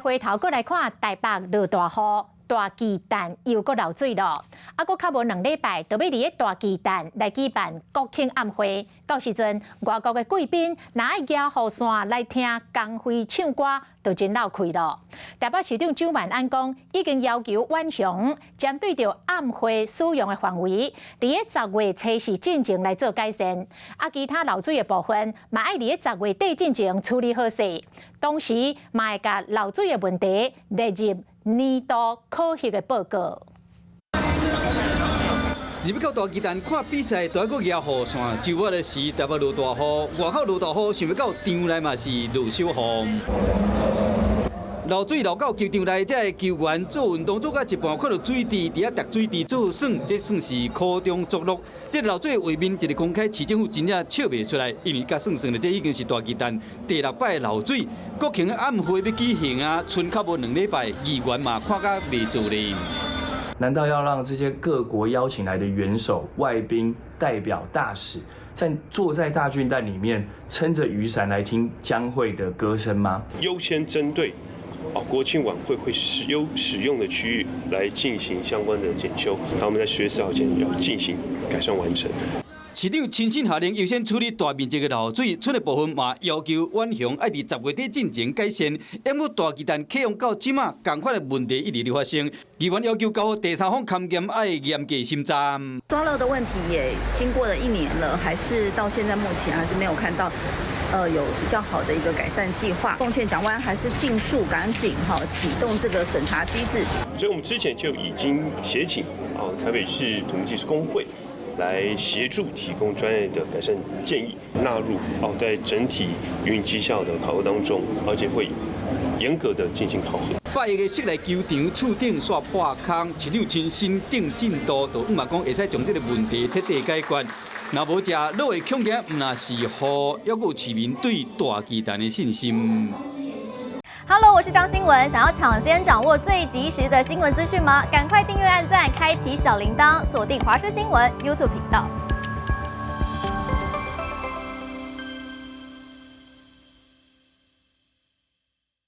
回頭閣來看台北落大雨，大巨蛋又閣漏水咯。啊，閣較無2禮拜，就欲佇咧大巨蛋來舉辦國慶晚會。到時陣，外國的貴賓若愛舉雨傘來聽江蕙唱歌，就真落氣咯。台北市長蔣萬安講，已經要求遠雄針對著晚會使用的範圍，佇咧10月初四進前來做改善。啊，其他漏水的部分，嘛愛佇咧10月底進前處理好勢。同時，嘛會共漏水的問題列入年度考核的報告。入去到大巨蛋看比賽，都愛閣舉雨傘。就我的時，台北落大雨，外口落大雨，想欲到場內嘛是落小雨。漏水漏到球場內，這个球員做運動做到一半，看著水池佇遐疊水池做耍，這算是苦中作樂。這漏水畫面一个公開，市政府真正笑袂出來，因為佮算算咧，這已經是大巨蛋第六擺漏水。國慶晚會欲舉行啊，賰較無2禮拜，議員嘛看甲袂做咧。難道要讓這些各國邀請來的元首、外賓、代表、大使，在坐在大巨蛋裡面撐着雨傘來聽江蕙的歌聲嗎？優先針對國慶晚會會使用的區域來進行相關的檢修，他們在10月4號前要進行改善完成。市長親身下令優先處理大面積的漏水，出的部分嘛要求遠雄愛佇10月底進前改善。毋過大巨蛋啟用到這馬，仝款的問題一直咧發生。議員要求交予第三方勘驗，愛嚴格審查。抓漏的問題也經過了一年了，還是到現在目前還是沒有看到有比較好的一個改善計劃。奉勸蔣萬安還是盡速趕緊哈啟動這個審查機制。所以我們之前就已經協請啊台北市土木技師公會來協助提供專業的改善建議，納入哦在整體營運績效的考核當中，而且會嚴格的進行考核。百億的室內球場厝頂煞破空，市長親身定進度，就毋嘛講會使將這个問題徹底解決。若無食落會恐驚，毋但是雨，猶閣有市民對大巨蛋的信心。 Hello，我是張新文，想要搶先掌握最及時的新聞資訊嗎？趕快訂閱、按讚、開啟小鈴鐺，鎖定華視新聞 YouTube 頻道。